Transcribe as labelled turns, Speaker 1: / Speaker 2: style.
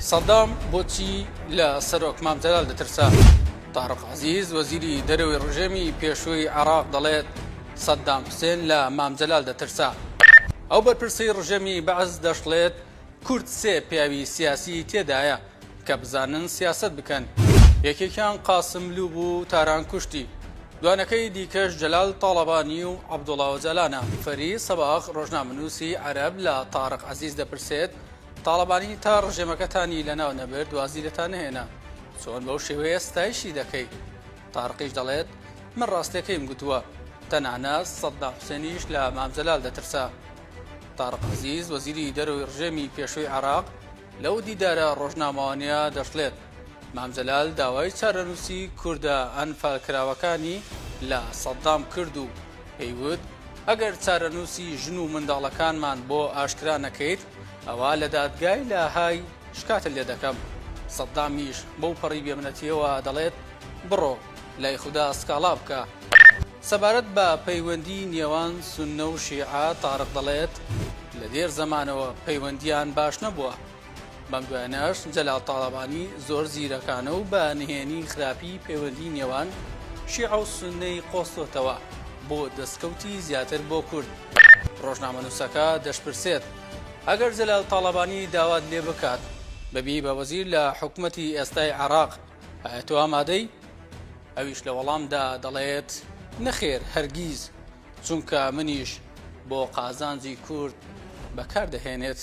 Speaker 1: سەدام بۆچی لە سەرۆک مام جەلال دەترسا؟ تارق عەزیز وەزیری دەرەوەی ڕژێمی پێشووی عێراق دەڵێت سەدام حوسێن لە مام جەلال دەترسا. ئەو بەرپرسەی ڕژێمی بەعس دەشڵێت کورد سێ پیاوی سیاسی تێدایە کە بزانن سیاسەت بکەن، یەکێکیان قاسملوو بوو تاران کوشتی، دوانەکەی دیکەش جەلال تاڵەبانی و عەبدوڵا ئۆجالانە. فەرید سەباغ ڕۆژنامەنووسی عەرەب لە تارق عەزیز دەپرسێت، تاڵەبانی تا ڕژێمەکەتانی لەناو نەبرد وازی لێتان نەهێنا، چۆن بەو شێوەیە ستایشی دەکەی؟ تارقیش دەڵێت، من ڕاستیەکەیم گوتووە، تەنانەت سەدام حوسێنیش لە مام جەلال دەترسا. تارق عەزیز وەزیری دەرەوەی ڕژێمی پێشووی عێراق لەو دیدارە ڕۆژنامەوانیە دەشڵێت، مام جەلال داوای چارەنووسی کوردە ئەنفالکراوەکانی لە سەدام کرد و پێی وت، ئەگەر چارەنووسی ژن و منداڵەکانمان بۆ ئاشکرا نەکەیت، ئەوا لە دادگای لاهای شکاتت لێ دەکەم. سەدامیش بەو پەڕی بێمنەتییەوە دەڵێت، بڕۆ لای خودا سکاڵا بکە. سەبارەت بە پەیوەندیی نێوان سوننە و شیعە، تارق دەڵێت، لە دێر زەمانەوە پەیوەندییان باش نەبووە. بەم دوایانەش جەلال تاڵەبانی زۆر زیرەکانە و بە نهێنی خراپی پەیوەندی نێوان شیعە و سوننەی قۆستۆتەوە بۆ دەستکەوتی زیاتر بۆ کورد. ڕۆژنامەنووسەکە دەشپرسێت، ئەگەر جەلال تاڵەبانی داوات لێ بکات ببی بە وەزیر لە حکومەتی ئێستای عێراق، ئایا تۆ ئامادەی؟ ئەویش لە وەڵامدا دەڵێت، نەخێر هەرگیز، چونکە منیش بۆ قازانجی کورد بەکار دەهێنێت.